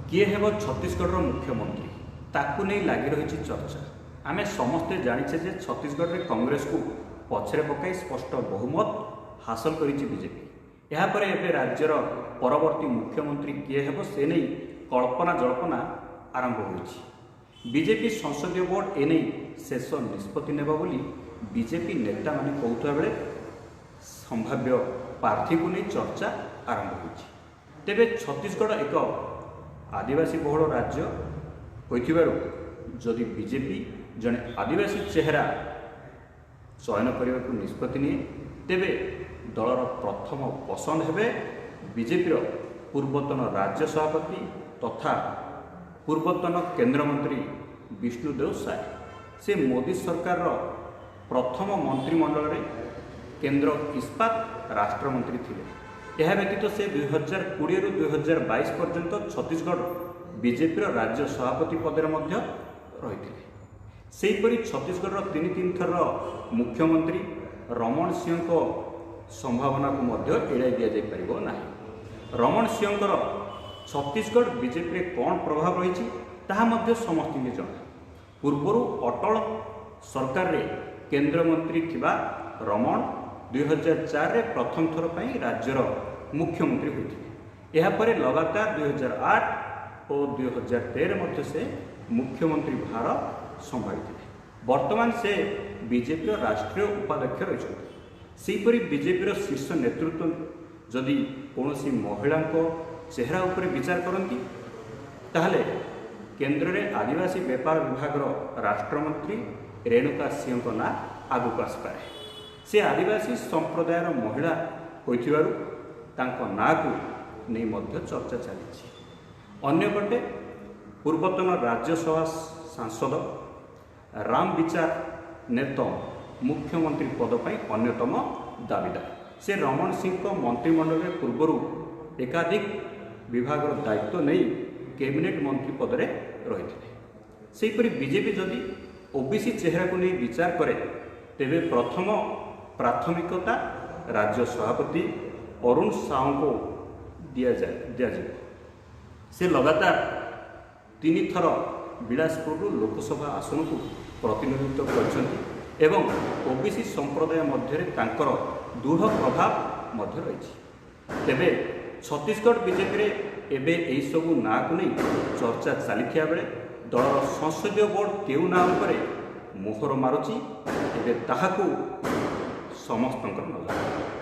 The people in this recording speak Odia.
କିଏ ହେବ ଛତିଶଗଡ଼ର ମୁଖ୍ୟମନ୍ତ୍ରୀ, ତାକୁ ନେଇ ଲାଗି ରହିଛି ଚର୍ଚ୍ଚା। ଆମେ ସମସ୍ତେ ଜାଣିଛେ ଯେ ଛତିଶଗଡ଼ରେ କଂଗ୍ରେସକୁ ପଛରେ ପକାଇ ସ୍ପଷ୍ଟ ବହୁମତ ହାସଲ କରିଛି ବିଜେପି। ଏହାପରେ ଏବେ ରାଜ୍ୟର ପରବର୍ତ୍ତୀ ମୁଖ୍ୟମନ୍ତ୍ରୀ କିଏ ହେବ, ସେ ନେଇ କଳ୍ପନା ଜଳ୍ପନା ଆରମ୍ଭ ହୋଇଛି। ବିଜେପି ସଂସଦୀୟ ବୋର୍ଡ ଏନେଇ ଶେଷ ନିଷ୍ପତ୍ତି ନେବ ବୋଲି ବିଜେପି ନେତାମାନେ କହୁଥିବା ବେଳେ ସମ୍ଭାବ୍ୟ ପ୍ରାର୍ଥୀକୁ ନେଇ ଚର୍ଚ୍ଚା ଆରମ୍ଭ ହୋଇଛି। ତେବେ ଛତିଶଗଡ଼ ଏକ ଆଦିବାସୀ ବହୁଳ ରାଜ୍ୟ ହୋଇଥିବାରୁ ଯଦି ବିଜେପି ଜଣେ ଆଦିବାସୀ ଚେହେରା ଚୟନ କରିବାକୁ ନିଷ୍ପତ୍ତି ନିଏ, ତେବେ ଦଳର ପ୍ରଥମ ପସନ୍ଦ ହେବେ ବିଜେପିର ପୂର୍ବତନ ରାଜ୍ୟ ସଭାପତି ତଥା ପୂର୍ବତନ କେନ୍ଦ୍ରମନ୍ତ୍ରୀ ବିଷ୍ଣୁଦେବ ସାଏ। ସେ ମୋଦି ସରକାରର ପ୍ରଥମ ମନ୍ତ୍ରିମଣ୍ଡଳରେ କେନ୍ଦ୍ର ଇସ୍ପାତ ରାଷ୍ଟ୍ରମନ୍ତ୍ରୀ ଥିଲେ। ଏହା ବ୍ୟତୀତ ସେ 2020ରୁ 2022 ପର୍ଯ୍ୟନ୍ତ ଛତିଶଗଡ଼ ବିଜେପିର ରାଜ୍ୟ ସଭାପତି ପଦରେ ମଧ୍ୟ ରହିଥିଲେ। ସେହିପରି ଛତିଶଗଡ଼ର ତିନି ତିନି ଥରର ମୁଖ୍ୟମନ୍ତ୍ରୀ ରମଣ ସିଂହଙ୍କ ସମ୍ଭାବନାକୁ ମଧ୍ୟ ଏଡ଼ାଇ ଦିଆଯାଇପାରିବ ନାହିଁ। ରମଣ ସିଂହଙ୍କର ଛତିଶଗଡ଼ ବିଜେପିରେ କ'ଣ ପ୍ରଭାବ ରହିଛି, ତାହା ମଧ୍ୟ ସମସ୍ତଙ୍କୁ ଜଣା। ପୂର୍ବରୁ ଅଟଳ ସରକାରରେ କେନ୍ଦ୍ରମନ୍ତ୍ରୀ ଥିବା ରମଣ 2004ରେ ପ୍ରଥମ ଥର ପାଇଁ ରାଜ୍ୟର ମୁଖ୍ୟମନ୍ତ୍ରୀ ହୋଇଥିଲେ। ଏହାପରେ ଲଗାତାର 2008 ଓ 2013 ମଧ୍ୟ ସେ ମୁଖ୍ୟମନ୍ତ୍ରୀ ଭାର ସମ୍ଭାଳିଥିଲେ। ବର୍ତ୍ତମାନ ସେ ବିଜେପିର ରାଷ୍ଟ୍ରୀୟ ଉପାଧ୍ୟକ୍ଷ ରହିଛନ୍ତି। ସେହିପରି ବିଜେପିର ଶୀର୍ଷ ନେତୃତ୍ୱ ଯଦି କୌଣସି ମହିଳାଙ୍କ ଚେହେରା ଉପରେ ବିଚାର କରନ୍ତି, ତାହେଲେ କେନ୍ଦ୍ରରେ ଆଦିବାସୀ ବ୍ୟାପାର ବିଭାଗର ରାଷ୍ଟ୍ରମନ୍ତ୍ରୀ ରେଣୁକା ସିଂହଙ୍କ ନାଁ ଆଗକୁ ଆସିପାରେ। ସେ ଆଦିବାସୀ ସମ୍ପ୍ରଦାୟର ମହିଳା ହୋଇଥିବାରୁ ତାଙ୍କ ନାଁକୁ ନେଇ ମଧ୍ୟ ଚର୍ଚ୍ଚା ଚାଲିଛି। ଅନ୍ୟପଟେ ପୂର୍ବତନ ରାଜ୍ୟସଭା ସାଂସଦ ରାମ ବିଚାର ନେତ ମୁଖ୍ୟମନ୍ତ୍ରୀ ପଦ ପାଇଁ ଅନ୍ୟତମ ଦାବିଦାର। ସେ ରମଣ ସିଂଙ୍କ ମନ୍ତ୍ରିମଣ୍ଡଳରେ ପୂର୍ବରୁ ଏକାଧିକ ବିଭାଗର ଦାୟିତ୍ୱ ନେଇ କ୍ୟାବିନେଟ୍ ମନ୍ତ୍ରୀ ପଦରେ ରହିଥିଲେ। ସେହିପରି ବିଜେପି ଯଦି ଓବିସି ଚେହେରାକୁ ନେଇ ବିଚାର କରେ, ତେବେ ପ୍ରଥମ ପ୍ରାଥମିକତା ରାଜ୍ୟ ସଭାପତି ଅରୁଣ ସାହୁଙ୍କୁ ଦିଆଯିବ। ସେ ଲଗାତାର ତିନିଥର ବିଳାସପୁରରୁ ଲୋକସଭା ଆସନକୁ ପ୍ରତିନିଧିତ୍ୱ କରିଛନ୍ତି ଏବଂ ଓବିସି ସମ୍ପ୍ରଦାୟ ମଧ୍ୟରେ ତାଙ୍କର ଦୃଢ଼ ପ୍ରଭାବ ମଧ୍ୟ ରହିଛି। ତେବେ ଛତିଶଗଡ଼ ବିଜେପିରେ ଏବେ ଏହିସବୁ ନାଁକୁ ନେଇ ଚର୍ଚ୍ଚା ଚାଲିଥିବା ବେଳେ ଦଳର ସଂସଦୀୟ ବୋର୍ଡ କେଉଁ ନାଁ ଉପରେ ମୋହର ମାରୁଛି, ଏବେ ତାହାକୁ ସମସ୍ତଙ୍କର ନଜର।